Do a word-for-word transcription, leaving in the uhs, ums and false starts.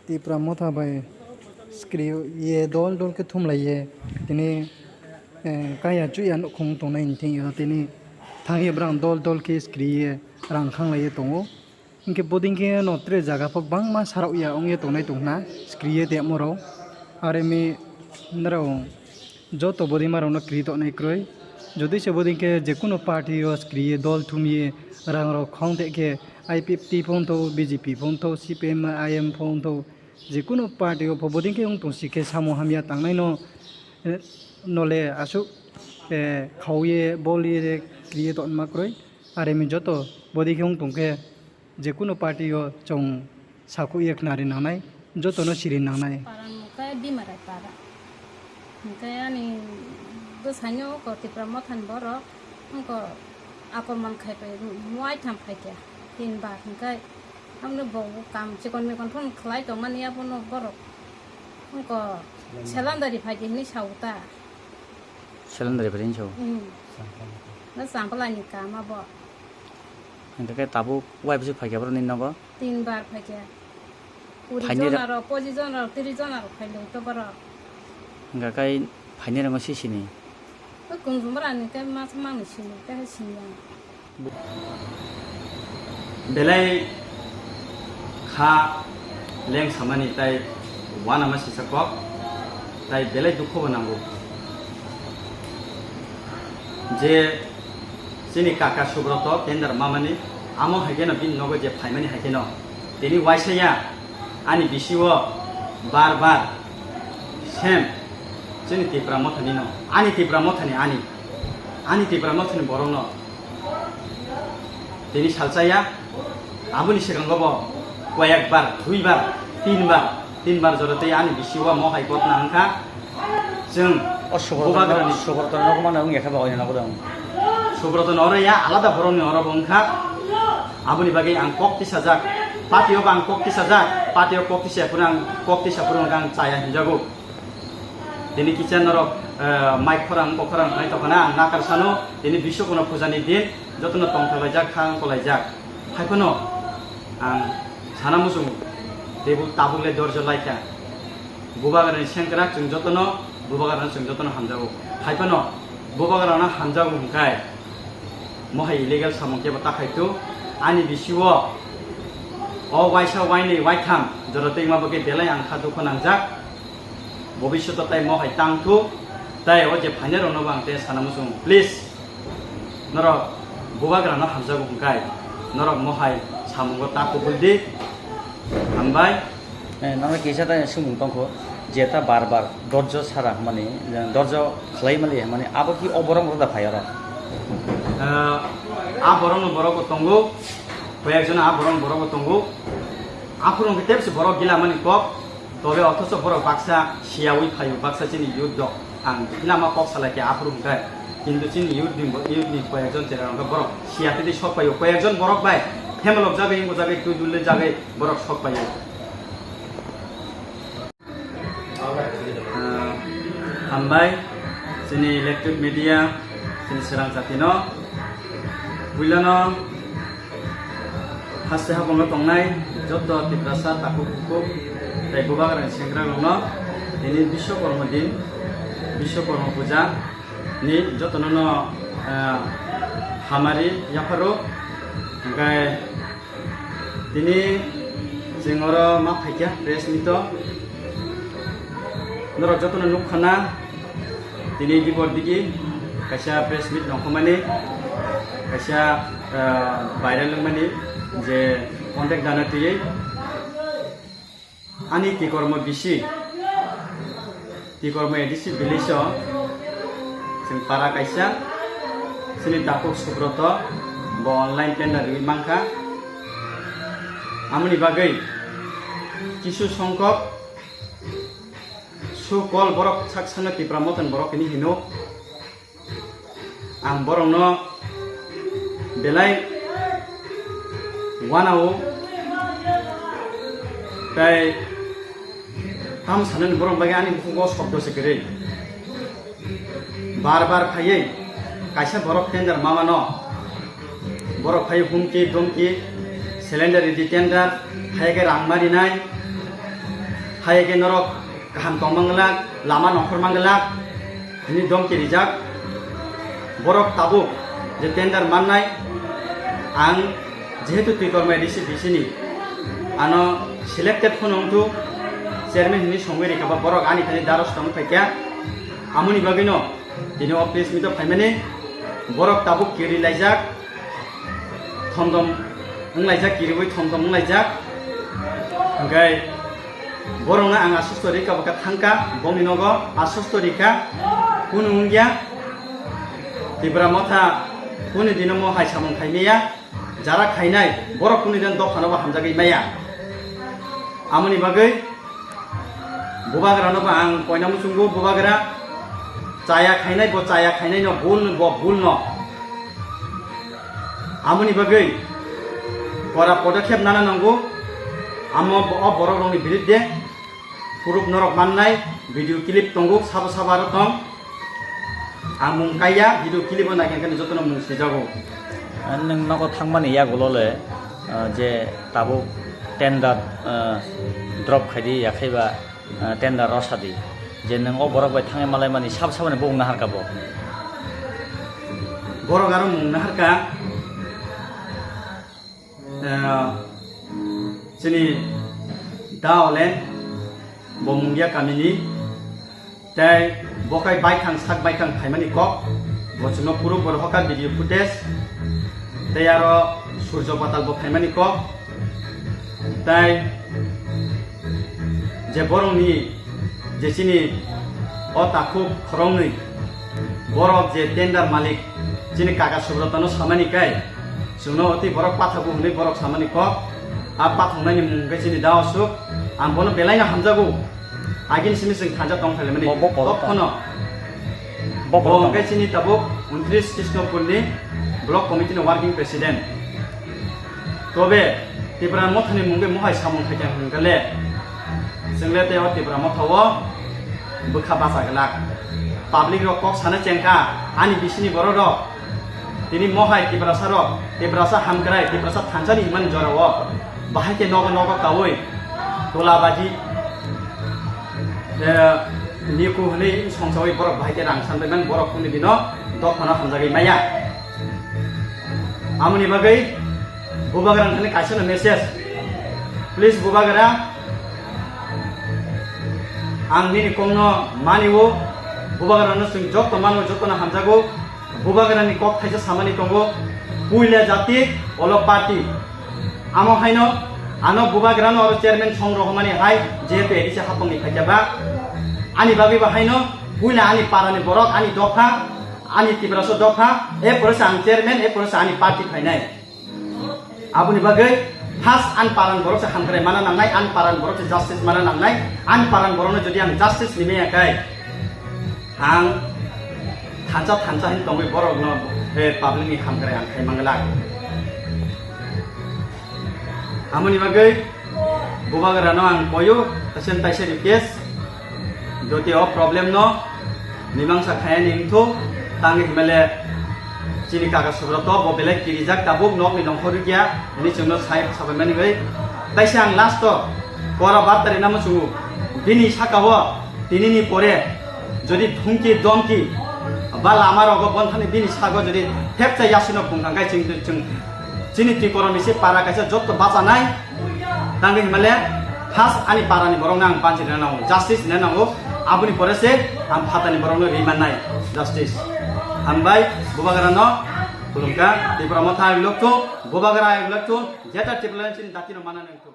Tipra Motha bai skri ye dol dol khe thumlai ye, tini, eh, kaya chuh ya nouhkhong tongnai ni thing yo, tini thanng ye brang dol dol khe skri ye rang khanglai ye tong ou. Hing khe bodei khe no tre zaga pho gbangma sarao ya ong ye tongnai tong khna, skri ye tongmo rao. Are mi nrao joto bodei ma rao no kri tongnai kroi. Jodi se bodei khe je kuno party yo skri ye dol thum ye rang rao khong teh khe I P F T pho ongthou, B J P pho ongthou, C P M, I M pho ongthou, je kuno party yo pho bodei khe ong tong si khe samung hamya tangnai no, eh, no le asuh, eh, khau ye, bol ye, kri ye tongma kroi. Are mi joto bodei khe ong tong khe, je kuno party yo chung sakhouh ye khnari nangnai, joto no siri nangnai. Para ni mung khe Bimarai para. Hing khe ani bwsai no ko Tipra Motha ni borok, ongko akorman khai pai, muaitham phai khe, tin bar hing khe, amo bo kam chikon mikon phone khlai tongmani abo no borok, ongko selandari phai di hinwi sa ou ta. Selandari phai di hinwi sa ou? Hmm. Na Champala ni kam abo. Hingkha khe tabuk wai bwswk phai khe borok nini nogo? Tin bar phai khe. Kuri jona rok, pochis jona rok, tris jona rok phai lung to borok. Hingkha khe phainai rok no si sini? Oi, Kunjumra ni khe ma, ma ni sini, khe sini ang. Belai kha leng samani tai uanama sisa kok, tai belai dukho bo nango. Je chini kaka Subroto tender mamani, amo hai kheno bini nogo je phaimani hai kheno, tini uaisa ya, ani bisi o bar bar sem chini Tipra Motha ni no, ani Tipra Motha ni, ani, ani Tipra Motha ni borok no tini salcha ya, aboni swkango bo koyek bar, dui bar, tin bar, tin bar jora tei ani bisi o mo hai gotna wngkha. Chwng o Subroto bubagra ni, Subroto no mano wngya khe ba oino nogo dong. Subroto no oro ya, alada borok ni oro bo wngkha. Aboni bagwi ang kok tisajak, party o bo ang kok tisajak, party o kok tisa phuru ang, kok tisa phuru ang chaya hinjago. Tini kisa norok, eh, mai khorang, bo khorang hnai tongkha na, ang nakar sano, tini Biswakorma puja ni din, jotono tongthok laijak, kha wngkok laijak. Hai phano ang sana muchungo, tebuk tabuk le dorjo laikha. Bubagra ni sengkrak chwng jotono, bubagra no chwng jotono hamjago. Hai phano bubagra no hamjago hwnkhe, mo hai illegal samung kebo ta khai tu, ani bisi o, o waisa, wainwi, waitham jora tei ma bagwi belai ang kha dukho nangjak. Bobisyoto tai mo hai tang thu, tai o je phainai rok no bo ang te sana muchung, please. Norok bubagra no hamjago hwnkhe, norok mo hai samungo ta kubul di. Hambai. Eh, nang kisa ta sumung tongkho, je ta bar bar dorjo sara hwnmani, dorjo khlai mali hwnmani, abo ki o borok rok da phai oro? Eh, a borok no borok bo tongo, koyek jon a borok no borok bo tongo. Aphuru hwnkhe tebse borok gila mani kok, tobe othocho borok baksa siyaui phaio, baksa chini youth rok. Ang lama kok salai khe aphuru hwnkhe, kintu chini youth ni, youth ni koyek jon chera hwnkhe borok siya tei sok paio, koyek jon borok bai phemalok jagwi, wngbo jagwi, tui dul le jagwi borok sok paio. Ah, hambai, chini electronic media, chini Srang jati no, puila no, haste hapang no tongnai joto Tiprasa takhuk bukhuk tei bubagra ni sengkrak rok no tini Biswakorma din, Biswakorma puja ni joto no no, ah, hamari yapharo. Hingkhe tini chwng oro ma phaikha press meet o. Norok joto no nukha na, tini dibor digi kaisa press meet nongkhormani, kaisa, ah, viral wngmani je contact dana twiwi. Ani Tikormo bisi, Tikormo A D C village o chwng para kaisa, chini takhuk Subroto bo online tender riwi mankha. Amoni bagwi kisu songkok sukol borok saksano Tipra Mothani borok hinwi hino. Ang borok no belai uanao, tei tamo sanani borok bagwi ani bukhugo sobdo se kwrwi. Bar bar phaiwi kaisa borok tender mamano, borok phai humki dumki, cylinder ridi tender, phai khe rang marinai, Phai khe norok kaham tong manglak, lama nongkhor manglak, hini domki rijak. Borok tabuk je tender mannai, ang jehetu twikormai D C B C ni, ano selected phano wngthu, chairman hini songwi rikha ba borok ani thani daros tong phaikha. Amoni bagwino tini o press meet o phaimani, borok tabuk kiri laijak, thomdom wnglaijak, kiriwi thomdom wnglaijak. Hingkhe borokno ang aswsto rikha, bokha thangkha, bongni nogo aswsto rikha, kunu wngya. Tipra Motha kunu dino mo hai samung khaimaya, jara khainai, borok kunu din dophano bo hamjagwi maya. Amoni bagwi bubagra no bo ang koina muchungo, bubagra chaya khainai, bo chaya khainai no bul, bo bul no. Amoni bagwi kora podokhep nana nango, amo bo, o borok rokni birudde proof norok mannai, video clip tongo, sabo sabo aro tong. Ang mung kaiya, video clip o naikhe jotono mung sijago. Nwng nogo thangmani yagulo le, ah, je tabuk tender, ah, drop khaidi, yakhaiba, ah, tender rosadi. Je nwng o borok bai thangwi malaimani sab sabani bung naharkha bo. Borok aro mung naharkha, ah, chini da Olen, bo Mungia kamini, tei bo khai baithang sak baithang phaimani kok, bo chwngno puro bo rohorkha video footage, tei aro Surjo Patal bo phaimani kok, tei je borokni je chini o takhuk khoroknwi borok je tender malik chini kaka Subroto no samani khe, chwngno tei borok pathago hwnwi borok samani kok, a pathangnai ni mung khe chini da Osuk, ang bono belai no hamjago. Agini simi chwng thansa tong phailaimani. Bo, bo, bo, tokphono. Bo, bo, bo, hwnkhe chini tabuk untris Krishnopur ni block committee ni working president. Tobe Tipra Motha ni mungwi mohai samung khaikha hwnkhe le, chwng le tei o Tipra Motha o bwkha bacha glak. Public rok kok sana chengkha, ani bisini borok rok. Tini mohai Tiprasa rok, Tiprasa hamkrai, Tiprasa thansa ni himani jora o. Bahai khe nogo nogo kaui, tola baji, eh, niku hwnwi songsaui borok bahai khe rang san bai man borok kungni dino dophano hamjagwi maya. Amoni bagwi bubagra ni thani kaisa no message. Please bubagra, ang nini kok no mani o, bubagra no chwng joto mano, joto no hamjago. Bubagra ni kok thaisa samani tongo, puila jati, olo party. Amo haino, ano bubagra no aro chairman song rohormani hai, jehetu A D C hapang ni phaikha ba. Ani bagwi ba haino, puila ani para ni borok, ani dopha, ani Tiprasa dopha, e pore se ang chairman, e pore se ani party phainai. Aboni bagwi first ani para ni borok se hamkrai mana nangnai, ani para ni borok se justice mana nangnai, ani para ni borok no jodi ang justice rimaya khe, ang thansa thansa hin tongwi borok no, eh, public ni hamkrai ang khai manglak. Amoni bagwi bubagra no ang koyo, taisen taise request, jodi o problem no mimangsa khaya ni wngthu, tangwi himale chini kaka Subroto bo belai kirijak tabuk nok ni nongkhor rikya, hini chwngno sai sabai mani bai. Taisa ang last o kora barta rinamo chwngo, bini saka o tini ni pore jodi thumki domki ba lama rogo bonthani bini sago jodi thepcha yasino phung thangkai chwng, chwng chini Tripura ni se para kaisa jotto bachanai. Tangwi himale first ani para ni borok no ang panchi rina nango, justice rina nango. Aboni pore se ang phatani borok no ri mannai justice. Hambai bubagra no khulumkha, Tipra Motha ayuk lokthung, bubagra ayuk lokthung, jeta Tripura ni chini dati no mana nangthung.